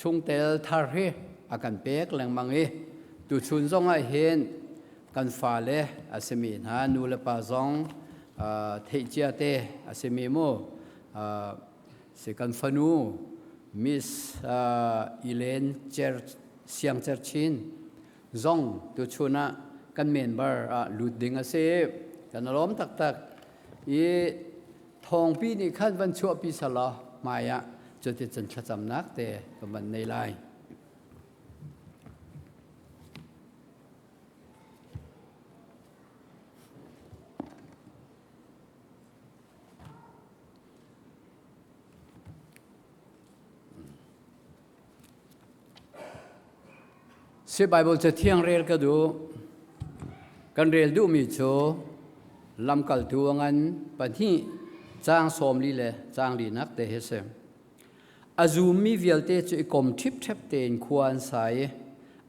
Chungtel thar hi a kan pek lengmang i tuchun zong ah hin kan fale a simi hna nu le pa zong theihcia te a simi mu si kan fanu Miss Elaine Cer Siang Cer Chin zong tuchun ah kan member ah lut ding a si. Kan lawm taktak i thawngpi nih khan van chuahpi selaw hmai ah cuticun thlacamnak te kan van nei lai. Si Bible cathiang rel ka duh. Kan rel duhmi cu lamkaltu a ngan pahnih caang 40 le caang linak te hi si. A zummi vialte cu i kom ṭhipṭhep tein khua an sa i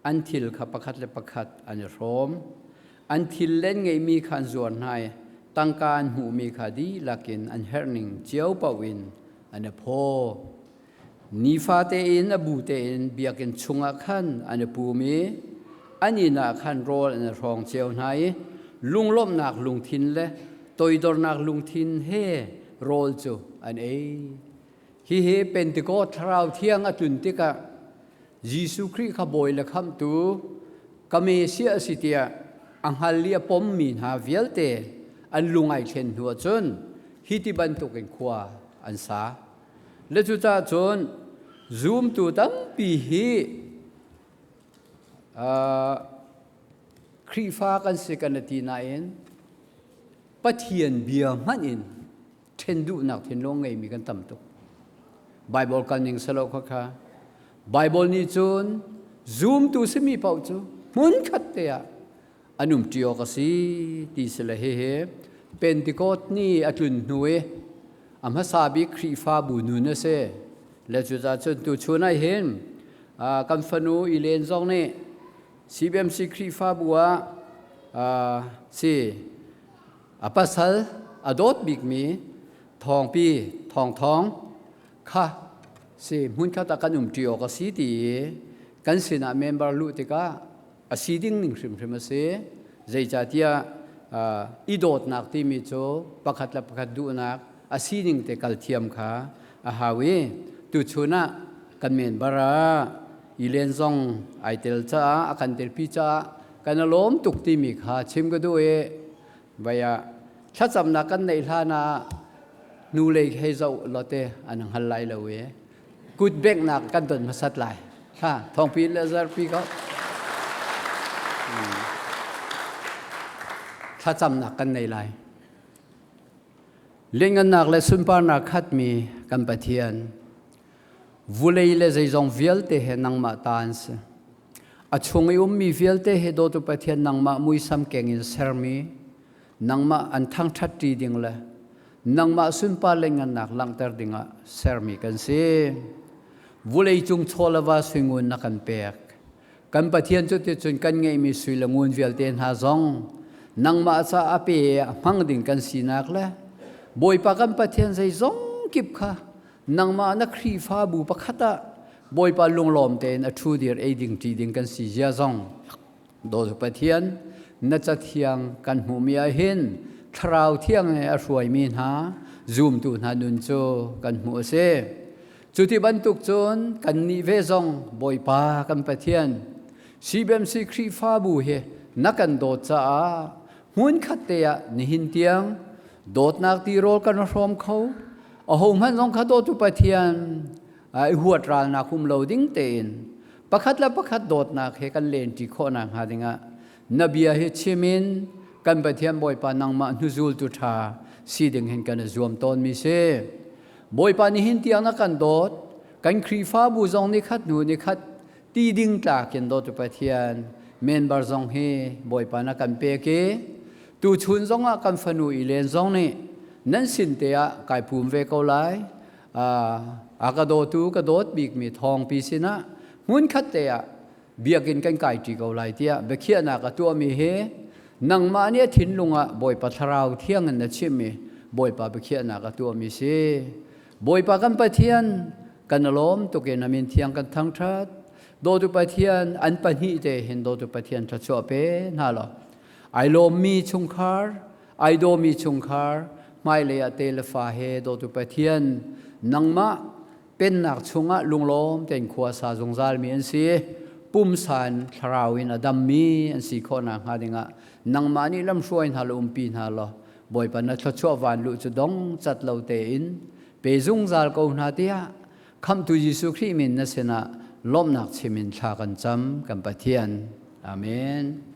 an thil kha pakhat le pakhat an i hrawm. An thil len ngeihmi kha an zuar hna i tangka an hmuhmi kha dihlak in an herhning cio paoh in an i phaw. Nifate in a bu tein biakinn chungah khan an i pum i an inn ah khan rawl an i hrawng cio hna i lunglawmhnak lungthin le toidornak lungthin he rawl cu an ei. Hihi Pentecost Thlarau Thiang a tlun tikah Jesuh Khrih kha Bawi le Khamhtu ka Messiah a si tiah a hngal i a pommi hna vialte an lung ai thlen hnu ahcun hi ti bantukin khua an sa. Le cucaah cun zumtu tampi hi Khrihfa kan si kan ti nain Pathian bia hmanh in ṭhen duhnak thinlung ngeimi kan tam tuk. Bible kal ning selo kha kha Bible nih cun zumtu simi paoh cu hmun khat te ah an um ṭi awk a si ti si le hihi Pentecost ni a tlun hnu i a hmasa bik Khrihfabu nun a si. Le cucaah cun tuchun ah hin kan fanu Elaine zong nih CBMC Khrihfabu ah si a pasal a dawt bikmi Thawngpi Thawng Thawng kha si hmunkhat ah kan um ṭi awk a si ti i kan sinah member luh tikah a si ding ning hrimhrim a si. Zeicahtiah i dawtnak timi cu pakhat le pakhat duhnak a sining te kal thiam kha a hau i tuchun ah kan member ah i len zong ai tel caah a kan telpi caah kan i lawm tuk timi kha chim ka duh i vai ah thlacamnak kan neih hlan ah hnulei hei zoh lote an hngal lai lo i kut benghnak kan don hmasat lai ha thawngpi le zarpi ko thlacamnak kan nei lai Lianngannak le sunparnak khatmi kan Pathian vulei le zeizong vialte he nangmah ta an si a chung i ummi vialte he dawtu Pathian nangmah muisam keng in sermi nangmah an thangṭhat ṭi ding le nangmah sunpar le ngannak langhter dingah sermi kan si. Vuleicung chaw le va suingun na kan pek. Kan Pathian cu ticun kan ngeihmi sui le ngun vialte hna zong nangmah ca a pe a hmang ding kan sinak le Bawipa kan Pathian zeizong kip kha nangmah na Khrihfabu pakhat ah Bawipa lunglawm tein a ṭhu dir ei ding ṭi ding kan si zia zong Dawtu Pathian, na cathiang kan hmuhmi ah hin Thlarau Thiang nih a hruaimi hna zumtu hna nun cu kan hmuh a si. Cuti bantuk cun kannih ve zong Bawipa kan Pathian, CBMC Khrihfabu hi na kan dawt caah hmunkhat te ah nihin tiang dawtnak tirawl kan hrawm kho. Ahohmanh zong kha dawtu Pathian i huat ralnak um lo ding tein pakhat le pakhat dawtnak he kan lenṭi khawh nakhnga dingah na bia hi chim in kan Pathian Bawipa nangmah hnuzultu ṭha si ding hin kan i zuam tawnmi si. Bawipa nihin tiang na kan dawt, kan Khrihfabu zong ni khat hnu ni khat ti ding tlak in dawtu Pathian member zong hi Bawipa na kan pek i tuchun zongah kan fanu i len zong nih nan sin te ah kai pum ve ko lai a ka dawtu ka dawt bikmi thawngpi sinah hmunkhat te ah biakinn kan kai ṭi ko lai tiah biakhiahnak a tuahmi hi nangmah nih a thinlung ah Bawipa Thlarau thiang in na chimh i Bawipa biakhiahnak a tuahmi si. Bawipa kan Pathian Kan lawm tuk in amin thiang kan thangṭhat. Dawtu Pathian an pahnih te hin dawtu Pathian thluachuah pe hna law ai lawmmi chungkhar, ai dawmi chungkhar, hmailei ah te le fa he dawtu Pathian nangmah pennak chungah lunglawm tein khua sa zungzal mi an si. Pumsan thlarau in a dammi an si khawh nakhnga dingah nangmah nih lamhruai hna law umpi hna law Bawipa na thluachuah van luh cu dong cat lo tein pe zungzal ko hna tiah Khamhtu Jesuh Khrih min na sinah lawmhnak chim in thla kan cam kan Pathian. Amen.